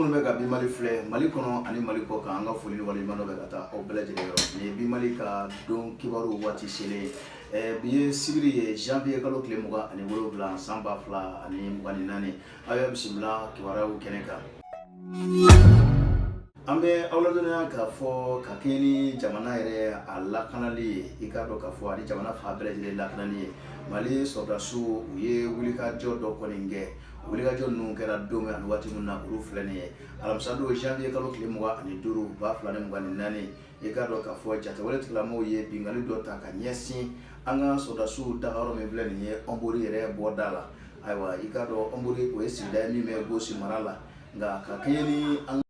Minnu bɛ ka Bi Mali filɛ Mali kɔnɔ ani Mali kɔ kan, an ka foli ni waleɲumandɔn bɛ ka taa aw bɛɛ lajɛlen yɔrɔ. Nin ye Bi Mali ka don kibaru waati selen ye. Bi ye sibiri ye, janvier kalo tile 27, san 2024. Aw y'a bisimila kibaruyaw kɛnɛ kan. An bɛ aw ladɔnniya k'a fɔ ka kɛɲɛ ni jamana yɛrɛ a lakanali ye, i k'a dɔn k'a fɔ ani jamana fan bɛɛ lajɛlen lakanali ye, Mali sɔrɔdasiw u ye wulikajɔ dɔ kɔni kɛ. Wulikajɔ ninnu kɛra don min ani waati min na, olu filɛ nin ye: alamisa don, janvier kalo tile 25, 2024, i k'a dɔn k'a fɔ jatigɛwale tigilamɔgɔw ye binkanni dɔ ta ka ɲɛsin an ka sɔrɔdasiw dagayɔrɔ min filɛ nin ye Ɔnbori yɛrɛ bɔda la. Ayiwa, i k'a dɔn Ɔnbori, o ye sigida ye min bɛ Gosi mara la, nka ka kɛɲɛ ni an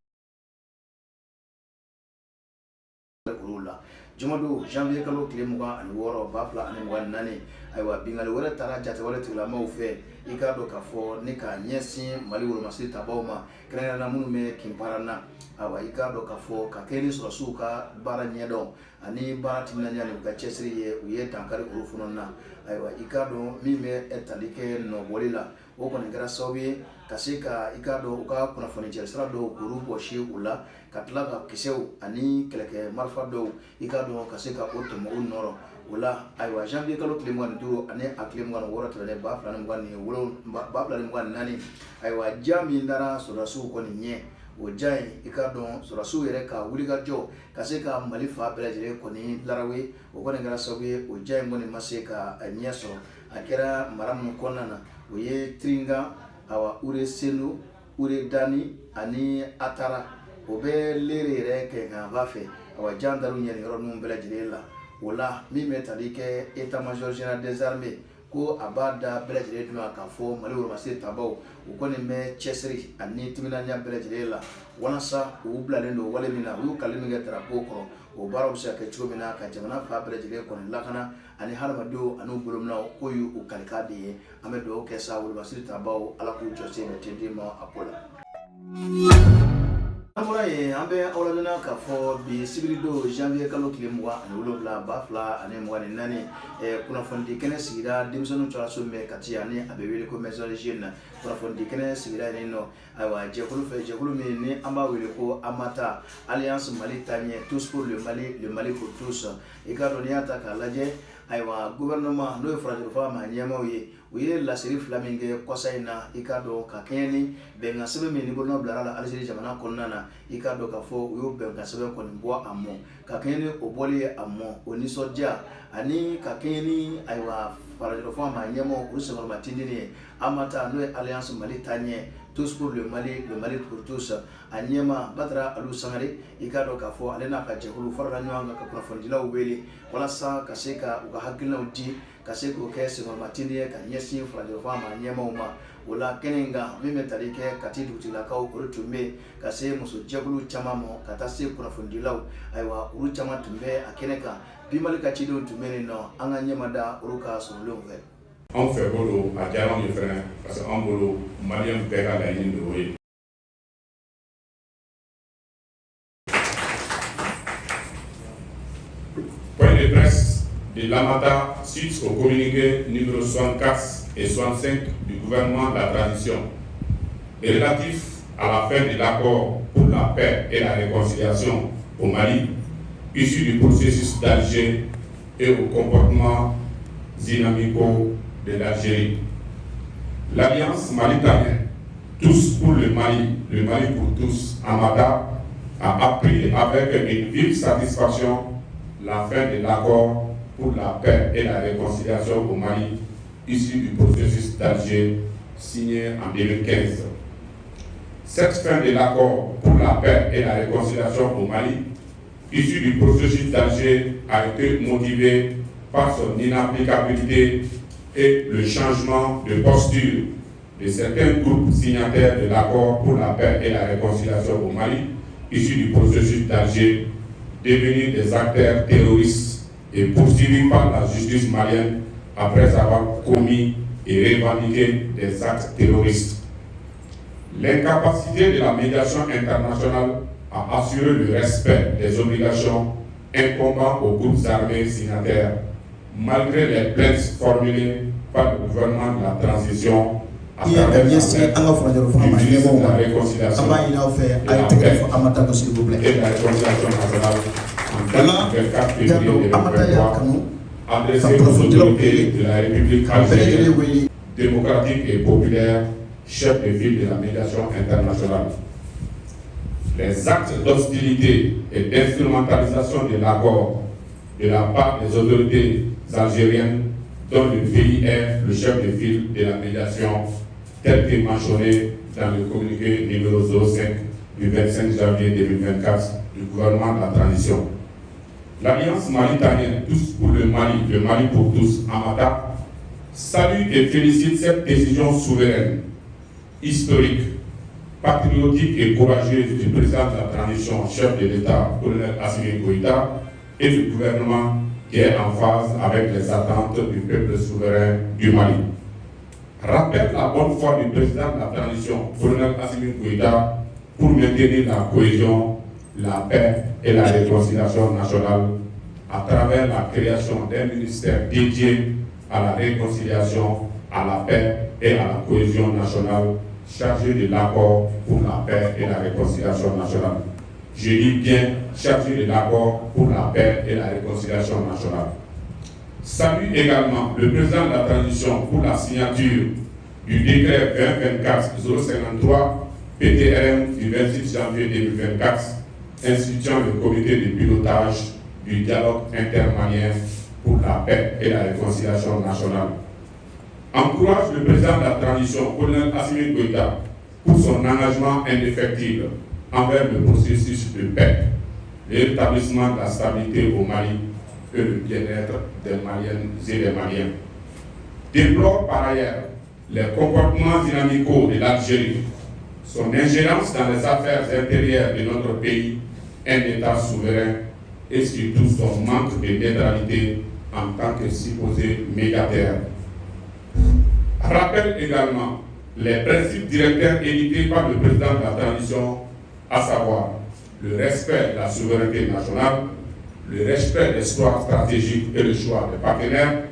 olu la, jumadon, janvier kalo tile 26, 2024, ayiwa, binkanni wɛrɛ taara jatigɛwale tigilamɔgɔw fɛ, i k'a dɔn k'a fɔ ni ka ɲɛsin Mali wolomasiri tabaw ma, kɛrɛnkɛrɛnnenya minnu bɛ Kinparanna. Ayiwa, i k'a dɔn k'a fɔ ka kɛɲɛ ni sɔrɔdasiw ka baara ɲɛdɔn ani baara timinandiya ni u ka cɛsiri ye, u ye dankari olu fana na. Ayiwa, i k'a dɔn min bɛ tali kɛ nɔbɔli la, o kɔni kɛra sababu ye ka se ka, i k'a dɔn, u ka kunnafoni cɛsira dɔw k'olu bɔsi u la, ka tila ka kisɛw ani kɛlɛkɛ marifa dɔw, i k'a dɔn, ka se ka o tɔmɔ u nɔrɔ o la. Ayiwa, janvier kalo tile 25 ani a tile 26 tɛmɛnen, 2024, ayiwa, ja min dara sɔrɔdasiw kɔni ɲɛ, o ja in, i k'a dɔn, sɔrɔdasiw yɛrɛ ka wulikajɔ ka se ka Mali fan bɛɛ lajɛlen kɔni larawe, o kɔni kɛra sababu ye o ja in kɔni ma se ka ɲɛ sɔrɔ. A kɛra mara minnu kɔnɔna na, o ye Tiringa, awa, Ure Senu, Ure Dani ani Atara, o bɛ Lere yɛrɛ kɛɲɛka fɛ. Awa, ja dar'u ɲɛ nin yɔrɔ ninnu bɛɛ lajɛlen la. O la, min bɛ tali kɛ état major général des armées ko a b'a da bɛɛ lajɛlen dun k'a fɔ Mali wolomasiri tabaw, u kɔni bɛ cɛsiri ani timinandiya bɛɛ lajɛlen la walasa u bilalen don wale min na, u y'u kali min kɛ drapeau kɔrɔ, o baaraw bɛ se ka kɛ cogo min na ka jamana fan bɛɛ lajɛlen kɔni lakana ani hadamadenw ani bolominɛnw, k'o y'u kalikan de ye. An bɛ dugawu kɛ sa, wolomasiri tabaw, Ala k'u jɔsen bɛn tintin ma a ko la. An bɔra yen, an bɛ aw ladɔnniya k'a fɔ bi sibiridon, janvier kalo tile 27, 2024, kunnafonidi kɛnɛ sigira denmisɛnninw cɛlaso min bɛ Kati yan, ni a bɛ wele ko maison des jeunes. Kunnafonidi kɛnɛ sigira yen nɔ, ayiwa, jɛkulu fɛ, jɛkulu min ni an b'a wele ko AMATA, Alliance Mali Taaɲɛ, tous pour le Mali, le Mali pour tous. I k'a dɔn, n'i y'a ta k'a lajɛ, ayiwa, gouvernement n'o ye farajɛfa maa ɲɛmaaw ye, u ye laseli fila min kɛ kɔsa in na, i k'a dɔn, ka kɛɲɛ ni bɛnkan sɛbɛn min ni bolonɔ bilara la Alizeri jamana kɔnɔna na, i k'a dɔn k'a fɔ u y'o bɛnkan sɛbɛn kɔni bɔ a mɔ. Ka kɛɲɛ ni o bɔli ye a mɔ, o nisɔndiya ani ka kɛɲɛ ni, ayiwa, farajɛfa maa ɲɛmaaw olu senkɔrɔma tindini ye, AMATA, n'o ye Alliance Mali Taaɲɛ, tous pour le Mali, le Mali pour tous, a ɲɛmaa Badara Alu Sangare, i k'a dɔn k'a fɔ ale n'a ka jɛkulu farala ɲɔgɔn kan ka kunnafonidilaw wele walasa ka se ka u ka hakilinaw di, ka se k'o kɛ senkɔrɔmatindi ye ka ɲɛsin farajɛfa maa ɲɛmaaw ma. O la, kɛnɛ in kan, min bɛ tali kɛ Kati dugutigilakaw, olu tun bɛ yen, ka se musojɛkulu caman ma, ka taa se kunnafonidilaw, ayiwa, olu caman tun bɛ a kɛnɛ kan. Bi Mali ka cidenw tun bɛ yen nɔ, an ka ɲɛmada olu ka sɔrɔlenw fɛ. Anw fɛ ko don, a diyara anw ye fɛnɛ, parce que anw bolo, maliyɛn bɛɛ ka laɲini de o ye. Point de presse de l'AMATA suite au communiqué numéro 64 et 65 du gouvernement de la transition et relatif à la fin de l'accord pour la paix et la réconciliation au Mali, issu du processus d'Alger, et au comportement inamicaux de l'Algérie. L'Alliance Mali Taaɲɛ, tous pour le Mali, le Mali pour tous, AMATA, a appris avec une vive satisfaction la fin de l'accord pour la paix et la réconciliation au Mali, issu du processus d'Alger, signé en 2015. Cette fin de l'accord pour la paix et la réconciliation au Mali, issu du processus d'Alger, a été motivée par son inapplicabilité et le changement de posture de certains groupes signataires de l'accord pour la paix et la réconciliation au Mali, issu du processus d'Alger, devenus des acteurs terroristes et poursuivis par la justice malienne après avoir commis et revendiqué des actes terroristes. L'incapacité de la médiation internationale à assurer le respect des obligations incombant aux groupes armés signataires, malgré les plaintes formulées par le gouvernement de la transition. Ka ɲɛsin an ka furancɛrɔ fanga ma ɲɛmɔgɔw ma, an b'a ɲini aw fɛ, a ye tɛgɛrɛ fɔ Amata ko, s'il vous plaît. Et la réconciliation nationale en Voilà, date du 24 février Diallo Amata y'a 2023, kanu adressée aux autorités de la République ka bɛɛ lajɛlen algérienne, wele démocratique et populaire, chef de file de la médiation internationale. Les actes d'hostilité et d'instrumentalisation de l'accord de la part des autorités algériennes, dont le pays est le chef de file de la médiation, tel que mentionné dans le communiqué numéro 05 du 25 janvier 2024 du gouvernement de la transition. L'Alliance mauritanienne, tous pour le Mali pour tous, Amata, salue et félicite cette décision souveraine, historique, patriotique et courageuse du président de la transition, chef de l'État, colonel Assimi Goïta, et du gouvernement qui est en phase avec les attentes du peuple souverain du Mali. Rappelle la bonne foi du président de la transition, colonel Assimi Goïta, pour maintenir la cohésion, la paix et la réconciliation nationale à travers la création d'un ministère dédié à la réconciliation, à la paix et à la cohésion nationale, chargé de l'accord pour la paix et la réconciliation nationale. Je dis bien chargé de l'accord pour la paix et la réconciliation nationale. Salue également le président de la transition pour la signature du décret 2024-053 PTRM du 26 janvier 2024 instituant le comité de pilotage du dialogue intermalien pour la paix et la réconciliation nationale. Encourage le président de la transition, colonel Assimi Goïta, pour son engagement indéfectible envers le processus de paix, le rétablissement de la stabilité au Mali et le bien-être des Maliennes et des Maliens. Déplore par ailleurs les comportements inamicaux de l'Algérie, son ingérence dans les affaires intérieures de notre pays, un État souverain, et surtout son manque de neutralité en tant que supposé médiateur. Rappelle également les principes directeurs édictés par le président de la transition, à savoir le respect de la souveraineté nationale, le respect des choix stratégiques et le choix des partenaires,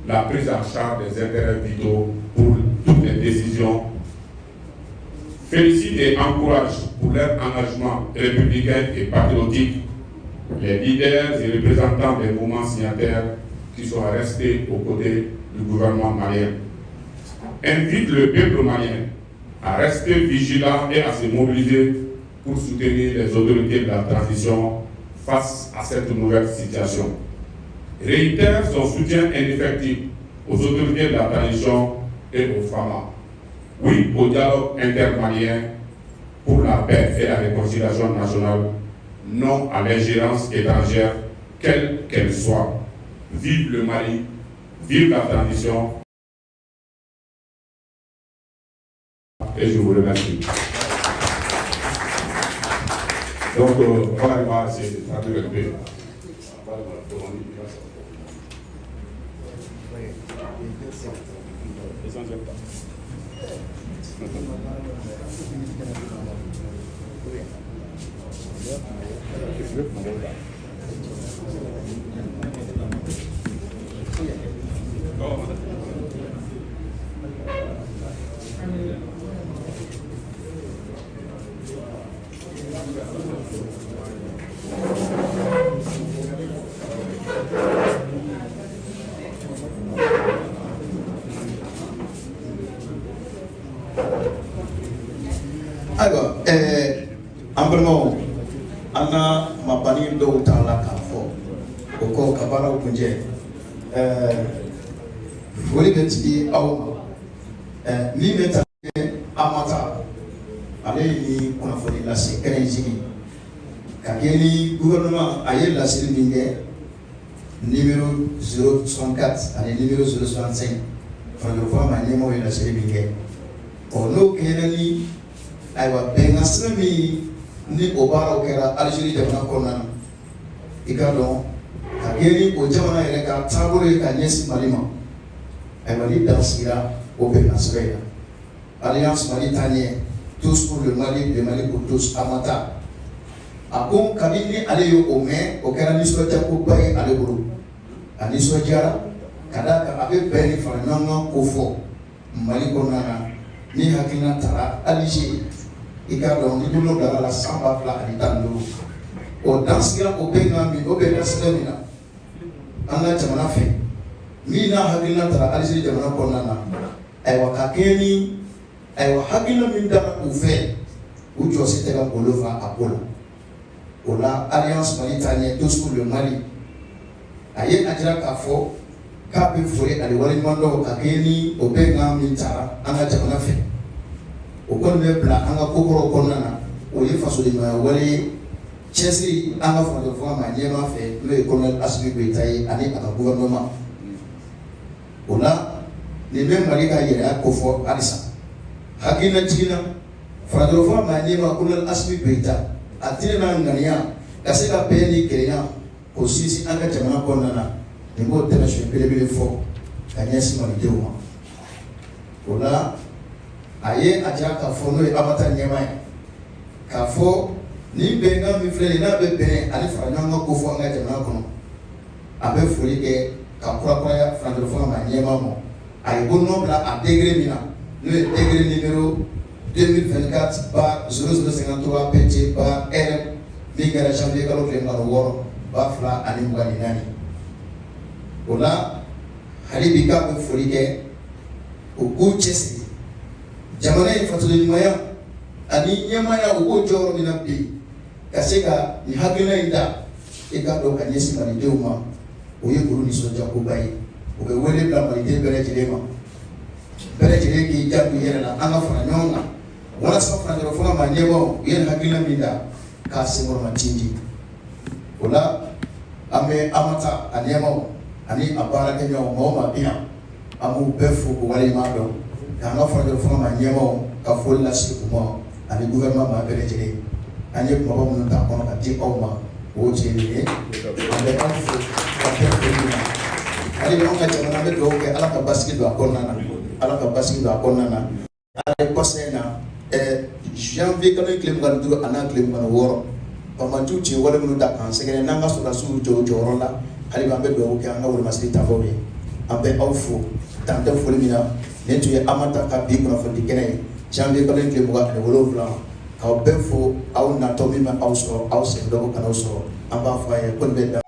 la prise en charge des intérêts vitaux pour toutes les décisions. Félicite et encourage pour leur engagement républicain et patriotique les leaders et représentants des mouvements signataires qui sont restés aux côtés du gouvernement malien. Invite le peuple malien à rester vigilant et à se mobiliser pour soutenir les autorités de la transition face à cette nouvelle situation. Réitère son soutien indéfectible aux autorités de la transition et aux FAMA. Oui au dialogue intermalien pour la paix et la réconciliation nationale, non à l'ingérence étrangère, quelle qu'elle soit. Vive le Mali, vive la transition. Et je vous remercie. Donc, voilà, on va essayer de traduire un peu. Ayiwa, an balimaw, an ka mabani dɔw t'a la k'a fɔ o kɔ ka baaraw kuncɛ. Foli bɛ ci aw ma. Min bɛ ta Amata, ale ye ni kunnafoni lase kɛnɛ in sigi ka kɛ ni gouvernement a ye laseli min kɛ, numéro 064 ani numéro 065, farajɛfɔ ma ɲɛmɔgɔ ye laseli min kɛ, ɔ n'o kɛɲɛna ni, ayiwa, bɛnkan sɛbɛn min ni o baaraw kɛra Algérie jamana kɔnɔna na, i ka dɔn ka kɛ ni o jamana yɛrɛ ka taabolo ye ka ɲɛsin Mali ma. Ayiwa, ni dan sigira o bɛnkan sɛbɛn in na, Alliance Mali Taaɲɛ, tous pour le Mali, le Mali pour tous, Amata a ko kabini ni ale ye o mɛn, o kɛra nisɔndiyakoba ye ale bolo. A nisɔndiyara ka d'a kan a bɛ bɛn ni fara ɲɔgɔn kan ko fɔ Mali kɔnɔna na. Min hakilina tara Alger, i k'a dɔn ni bolo bilara la san 2015, o dan sigira o bɛnkan min, o bɛnkan sɛbɛn min na an ka jamana fɛ, min n'a hakilina tara Alger jamana kɔnɔna na, ayiwa, ka kɛɲɛ ni, ayiwa, hakilina min dara u fɛ, u jɔsi tɛ ka golo fa a ko la. O la, Alliance Mali Taaɲɛ, Tous pour le Mali, a ye a jira k'a fɔ k'a bɛ foli ani waleɲumandɔn ka kɛɲɛ ni o bɛnkan min tara an ka jamana fɛ. O kɔni bɛ bila an ka kokɔrɔw kɔnɔna na, o ye fasodenɲumanya wale ye, cɛsiri an ka furancɛ fanga maa ɲɛmaa fɛ, n'o ye colonel Assimi Goïta ye ani a ka gouvernement. O la, nin bɛ Mali ka yɛrɛya kofɔ halisa. Hakilina jiginna furancɛ fanga maa ɲɛmaa colonel Assimi Goïta, a diinɛ n'a ŋaniya ka se ka bɛn ni kelenya k'o sinsin an ka jamana kɔnɔna na, nin b'o tɛmɛsiyɛn belebele fɔ ka ɲɛsin malidenw ma. O la, a ye a jira k'a fɔ, n'o ye Amata ɲɛmaa ye, k'a fɔ nin bɛnkan min filɛ nin, n'a bɛ bɛn ani fara ɲɔgɔn kan kofɔ an ka jamana kɔnɔ, a bɛ foli kɛ ka kurakuraya furancɛ fanga maa ɲɛmaa ma. A ye bolonɔ bila a décret min na, n'o ye décret numéro 2024/0053 PT/RM, min kɛra janvier kalo tile 26 2024. O la, hali bi k'a bɛ foli kɛ, u k'u cɛsiri jamana in fasoden ɲumanya ani ɲɛmaaya, u k'o jɔyɔrɔ min na bi, ka se ka nin hakilina in ta, i k'a dɔn, ka ɲɛsin malidenw ma, o ye olu nisɔndiyakoba ye. U bɛ wele bila maliden bɛɛ lajɛlen ma, bɛɛ lajɛlen k'i janto i yɛrɛ la, an ka fara ɲɔgɔn kan walasa furancɛ fanga maa ɲɛmaaw u ye nin hakilina min ta, k'a senkɔrɔma tintin. O la, an bɛ Amata a ɲɛmaaw ani a baarakɛɲɔgɔnw, maa o maa bɛ yan, an b'u bɛɛ fo k'u waleɲuman dɔn, k'an ka furancɛ fanga maa ɲɛmaaw ka foli lase u ma ani gouvernement maa bɛɛ lajɛlen. An ye kumaba minnu ta kɔnɔ ka di aw ma, o tiɲɛ ye. An bɛ aw fo ka kɛ foli min na, hali bi anw ka jamana, an bɛ dugawu kɛ, Ala ka basigi don a kɔnɔna na, Ala ka basigi don a kɔnɔna na. Ale kɔsa in na, janvier kalo tile 25 a n'a tile 26, banbaanciw ci wale minnu ta k'an sɛgɛrɛ, n'an ka sɔrɔdasiw jɔ u jɔyɔrɔ la, hali bi an bɛ dugawu kɛ an ka wolomasiri tabaw ye. An bɛ aw fo dan tɛ foli min na. Nin tun ye Amata ka bi kunnafoni kɛnɛ ye, janvier kalo tile 27. K'aw bɛɛ fo. Aw natɔ min bɛ aw sɔrɔ, aw sen dɔgɔ kan'aw sɔrɔ, an b'a fɔ a ye ko nin bɛ dan.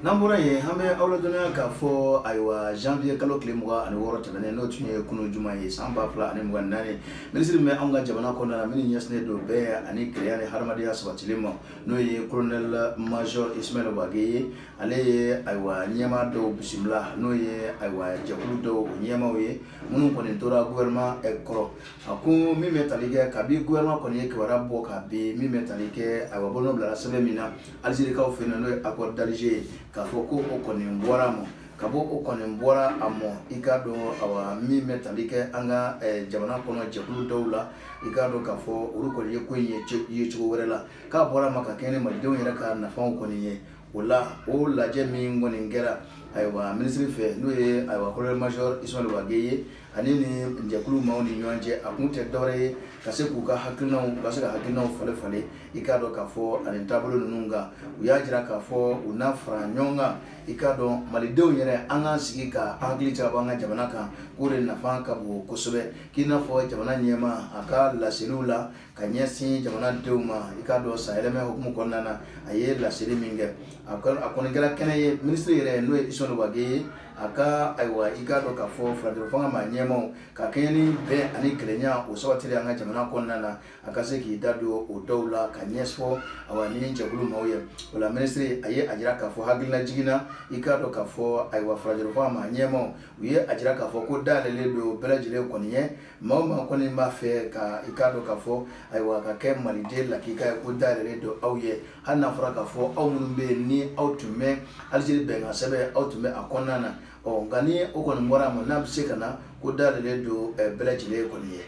N'an bɔra yen, an bɛ aw ladɔnniya k'a fɔ, ayiwa, janvier kalo tile 26 tɛmɛnen, n'o tun ye kunun juma ye, san 2024, minisiri min bɛ anw ka jamana kɔnɔna na, min ɲɛsinnen don bɛn ani kelenya ni hadamadenya sabatili ma, n'o ye colonel major Ismaël Wagué ye, ale ye, ayiwa, ɲɛmaa dɔw bisimila, n'o ye, ayiwa, jɛkulu dɔw o ɲɛmaaw ye, minnu kɔni tora gouvernement kɔrɔ. A ko min bɛ tali kɛ kabi gouvernement kɔni ye kibaruya bɔ ka bin, min bɛ tali kɛ, ayiwa, bolonɔ bilara sɛbɛn min na Alizerikaw fɛ yen, n'o ye accord d'Alger ye, k'a fɔ ko o kɔni bɔra a ma, ka bɔ o kɔni bɔra a ma, i k'a dɔn, awa, min bɛ tali kɛ an ka jamana kɔnɔ jɛkulu dɔw la, i k'a dɔn k'a fɔ olu kɔni ye ko in ye cogo wɛrɛ la, k'a bɔra a ma ka kɛɲɛ ni malidenw yɛrɛ ka nafaw kɔni ye. O la, o lajɛ min kɔni kɛra, ayiwa, minisiri fɛ, n'o ye, ayiwa, colonel major Ismaël Wagué ye, ani ni jɛkulu maaw ni ɲɔgɔn cɛ, a kun tɛ dɔwɛrɛ ye ka se k'u ka hakilinaw, ka se ka hakilinaw falen falen, i k'a dɔn k'a fɔ ani taabolo ninnu kan. U y'a jira k'a fɔ u n'a fara ɲɔgɔn kan, i k'a dɔn, malidenw yɛrɛ, an k'an sigi ka an hakili jagabɔ an ka jamana kan, k'o de nafa ka bon kosɛbɛ, k'i n'a fɔ jamana ɲɛmaa a ka laseliw la ka ɲɛsin jamanadenw ma, i k'a dɔn, sanyɛlɛma hukumu kɔnɔna na, a ye laseli min kɛ, a kɔni kɛra kɛnɛ ye. Minisiri yɛrɛ, n'o ye Ismaël Wagué ye, a ka, ayiwa, i k'a dɔn k'a fɔ furancɛ fanga maa ɲɛmaaw ka kɛɲɛ ni bɛn ani kelenya o sabatili an ka jamana kɔnɔna na, a ka se k'i da don o dɔw la ka ɲɛfɔ, ayiwa, ni jɛkulu maaw ye. O la, minisiri a ye a jira k'a fɔ hakilina jiginna, i k'a dɔn k'a fɔ, ayiwa, furancɛ fanga maa ɲɛmaaw u ye a jira k'a fɔ ko dayɛlɛlen don bɛɛ lajɛlen kɔni ye. Maa o maa kɔni b'a fɛ ka, i k'a dɔn k'a fɔ, ayiwa, ka kɛ maliden lakika ye, ko dayɛlɛlen don aw ye, hali n'a fɔra k'a fɔ aw minnu bɛ yen ni aw tun bɛ Alizeri bɛnkan sɛbɛn, aw tun bɛ a kɔnɔna na. Ɔ nka ni o kɔni bɔra a ma, n'a bɛ se ka na, ko dayɛlɛlen don bɛɛ lajɛlen kɔni ye.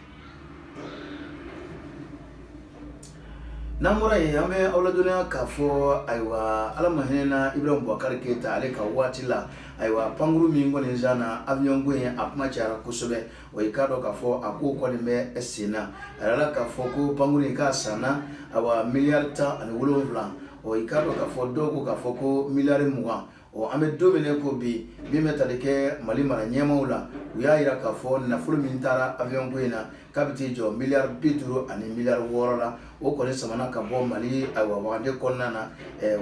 N'an bɔra yen, an bɛ aw ladɔnniya k'a fɔ, ayiwa, Ala ma hinɛ na Ibrahim Boubacar Keita, ale ka waati la, ayiwa, pankuru min kɔni sanna, avion ko in, a kuma cayara kosɛbɛ. O i k'a dɔn k'a fɔ a ko kɔni bɛ sen na. A yirala k'a fɔ ko pankuru in k'a sanna, ayiwa, miliyari 17. O i k'a dɔn k'a fɔ dɔw ko k'a fɔ ko miliyari 20. Ɔ, an bɛ don min na ko bi, min bɛ tali kɛ Mali mara ɲɛmaaw la, u y'a jira k'a fɔ nafolo min taara avion ko in na, k'a bɛ t'i jɔ miliyari 50 ani miliyari 6 la. O kɔni samana ka bɔ Mali, ayiwa, wagande kɔnɔna na,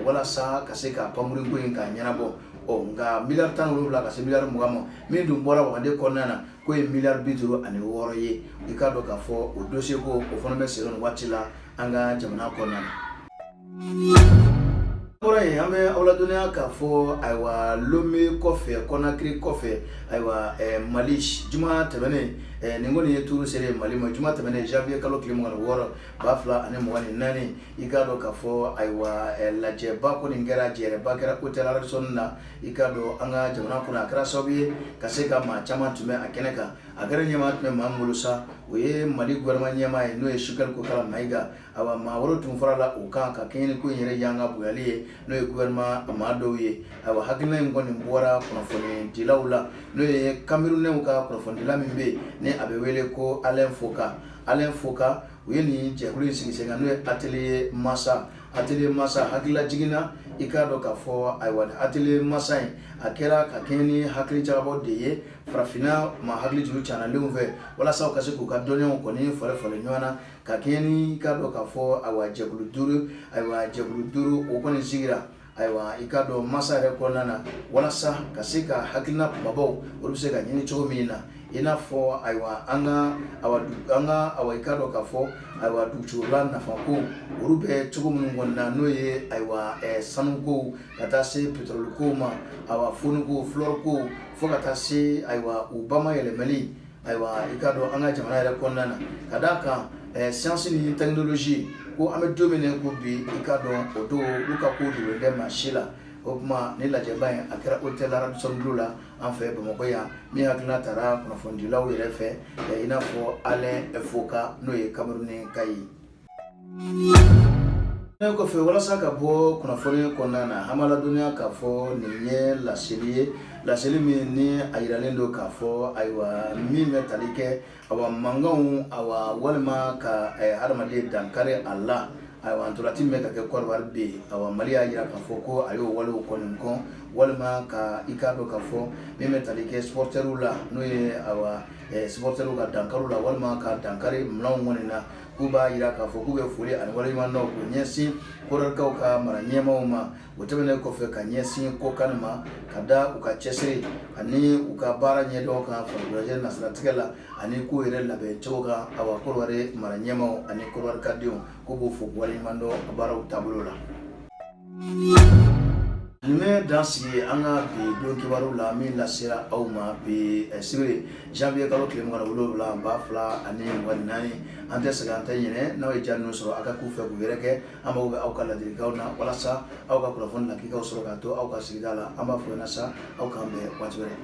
walasa ka se ka pankurun ko in k'a ɲɛnabɔ. Ɔ, nka miliyari 17 ka se miliyari 20 ma, min dun bɔra wagande kɔnɔna na, k'o ye miliyari 56 ye. I k'a dɔn k'a fɔ o dossier ko, o fana bɛ sen nin waati la an ka jamana kɔnɔna na. Bɔra yen, an bɛ aw ladɔnniya k'a fɔ, ayiwa, Lome kɔfɛ, Conakry kɔfɛ, ayiwa, Mali, juma tɛmɛnen, nin kɔni ye turu sere Mali ma. Juma tɛmɛnen, janvier kalo tile 26, 2024, i k'a dɔn k'a fɔ, ayiwa, lajɛba kɔni kɛra, jɛrɛba kɛra hôtel Radisson na, i k'a dɔn, an ka jamana kɔnɔ. A kɛra sababu ye ka se ka maa caman tun bɛ a kɛnɛ kan. A kɛra ɲɛmaa tun bɛ maa min bolo sa, o ye Mali gouvernement ɲɛmaa ye, n'o ye Choguel Kokalla Maïga. Awa, maa wɛrɛw tun farala o kan ka kɛɲɛ ni ko in yɛrɛ yanga bonyali ye, n'o ye gouvernement maa dɔw ye. Ayiwa, hakilina in kɔni bɔra kunnafonidilaw la, n'o ye Camerounais ka kunnafonidila min bɛ yen ni a bɛ wele ko Alain Foka. Alain Foka, u ye nin jɛkulu in sigi sen kan, n'o ye Atelier Massa. Atelier Massa hakilila jiginna, i k'a dɔn k'a fɔ, ayiwa, Atelier Massa in, a kɛra ka kɛɲɛ ni hakili jagabɔ de ye farafinna maa hakili juru canalenw fɛ, walasa u ka se k'u ka dɔnniyaw kɔni falen falen ɲɔgɔn na ka kɛɲɛ ni, i k'a dɔn k'a fɔ, ayiwa, jɛkulu duuru, ayiwa, jɛkulu duuru o kɔni sigira, ayiwa, i k'a dɔn, masa yɛrɛ kɔnɔna na, walasa ka se ka hakilina kumabaw olu bɛ se ka ɲini cogo min na, i n'a fɔ, ayiwa, an ka, ayiwa, an ka, ayiwa, i k'a dɔn k'a fɔ, ayiwa, dugujukɔrɔla nafako olu bɛ cogo minnu kɔni na, n'o ye, ayiwa, sanuko ka taa se pétrole ko ma, ayiwa, faune ko, flore ko, fo ka taa se, ayiwa, u bamayɛlɛmali, ayiwa, i k'a dɔn, an ka jamana yɛrɛ kɔnɔna na, ka d'a kan science ni technologie ko, an bɛ don min na ko bi, i k'a dɔn, o don olu ka ko dogolen tɛ maa si la. O tuma, ni lajɛba in, a kɛra hôtel Radisson Blu la an fɛ Bamakɔ yan, min hakilina taara kunnafonidilaw yɛrɛ fɛ, i n'a fɔ Alain Foka, n'o ye Cameroun ka ye. Kɔfɛ, walasa ka bɔ kunnafoni kɔnɔna na, an b'a ladɔnniya k'a fɔ nin ye laseli ye, laseli min ni a yiralen don k'a fɔ, ayiwa, min bɛ tali kɛ, awa, mankanw, awa, walima ka hadamaden dankari a la, ayiwa, ntolati min bɛ ka kɛ Kɔdiwari bi, awa, Mali y'a jira k'a fɔ ko a y'o walew kɔni kɔn, walima ka, i k'a dɔn k'a fɔ, min bɛ tali kɛ supporteriw la, n'o ye, ayiwa, supporteriw ka dankariw la, walima ka dankari minɛnw kɔni na, k'u b'a jira k'a fɔ k'u bɛ foli ani waleɲumandɔn k'u ɲɛsin Kɔdiwarikaw ka mara ɲɛmaaw ma. O tɛmɛnen kɔfɛ, ka ɲɛsin COCAN ma, ka da u ka cɛsiri ani u ka baara ɲɛdɔn kan farikoloɲɛnajɛ nasiratigɛ la ani k'u yɛrɛ labɛn cogo kan, awa, Kɔdiwari mara ɲɛmaaw ani Kɔdiwarikadenw, k'u b'u fo waleɲumandɔn baaraw taabolo la. Nin bɛ dan sigi an ka bi don kibaru la, min lasera aw ma bi sibiri, janvier kalo tile 27, 2024. An tɛ sɛgɛn, an tɛ ɲinɛ. N'aw ye ja ninnu sɔrɔ, aw ka k'u fɛ k'u yɛrɛ kɛ. An mago bɛ aw ka ladilikanw na walasa aw ka kunnafoni lakikaw sɔrɔ k'a to aw ka sigida la. An b'a fɔ ɲɛna sa, aw k'an bɛn waati wɛrɛ.